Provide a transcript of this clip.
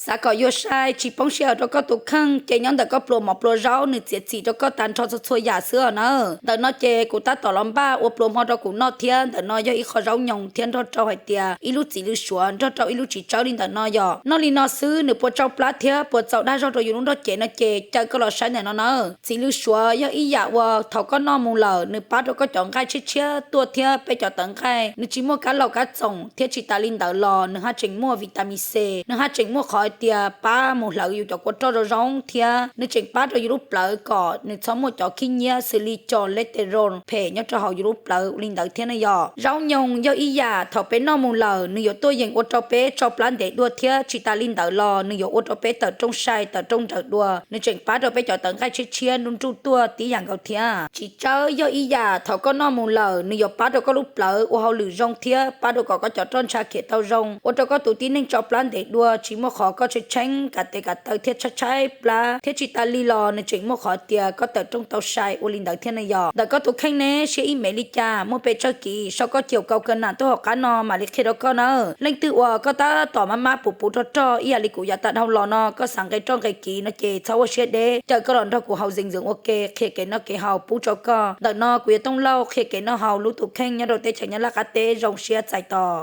Xav kom yuag sai tsis poob sij hawm rau koj tus kheej ces nyob ntawm koj pluas mov pluas zaub nws txiav txim rau koj tag nrho txhua txhua yam xwb os nawb. Ntawm no ces kuv tab tom los npaj ua pluas hmo rau kuv noj thiab ntawm no yog ib qho zaub nyoos thiab nrog rau hais tias ib lub txiv lws suav nrog rau ib lub txiv tsawb li ntawm no yom. Noj li no xwb nws puas tsau plab thiab puas txaus dag zog rau yus lub nrog cev no ces caw koj los saib ntawm no na. Txiv lws suav yog ib yam uas thaum koj noj mus lawm nws pab rau koj cov nqaij tshiab tshiab tuaj thiab peb cov tawv nqaij nws tsis muaj kab laus kab txoom thiab tsis tas li ntawd los nws haj tseem muaj vitamin C, nws haj tseem muaj qhov hais tias pab mus hlawv yus cov kua roj zoo zoo thiab nws tseem pab rau yus lub plawv kom nws txhob muaj cov khib nyiab xws li cholesterol phem nyob rau hauv yus lub plawv li ntawd thiab ne yom. Zaub nyoos yog ib yam thaum peb noj mus lawm nws yuav tuaj yeem ua rau peb tsau plab ntev dua thiab tsis tas li ntawd los nws yuav ua rau peb tawm rooj sai tawm rooj nrawm dua, nws tseem pab rau peb cov tawv nqaij tshiab tshiab nruj nruj tuaj tib yam nkaus thiab. Txiv tsawb yog ib yam thaum koj noj mus lawm nws yuav pab rau koj lub plawv ua hauj lwm zoo thiab pab rau kom koj cov roj ntsha khiav tau zoo, ua rau koj tus tib neeg tsau plab ntev dua tsis muaj qhov koj tsheej tsheeb kav tes kav taw thiab tshaib tshaib plab thiab tsis tas li los nws tseem muaj qhov tias koj tawm rooj tau sai ua li ntawd thiab ne yom. Ntawm koj tus kheej ne siab ib mev li cas muaj pes tsawg kiv sau koj kiv kaus kaw nam tuaj hauv qab no mam li qhia rau koj na. Leej twg uas koj tab tom maj maj puv puv rog rog ib yam li kuv yav tas dhau los no koj xav nqe roj nqe kiv no ces txhob ua siab deb caw koj los nrog kuv haus zees ntxoov ua ke qhia kev noj kev haus pub rau koj. Ntawm no kuv yog Tooj Lauj qhia kev noj haus lub tus kheej nyob rau teb chaws Nyab Laj qab teb zoo siab txais tos.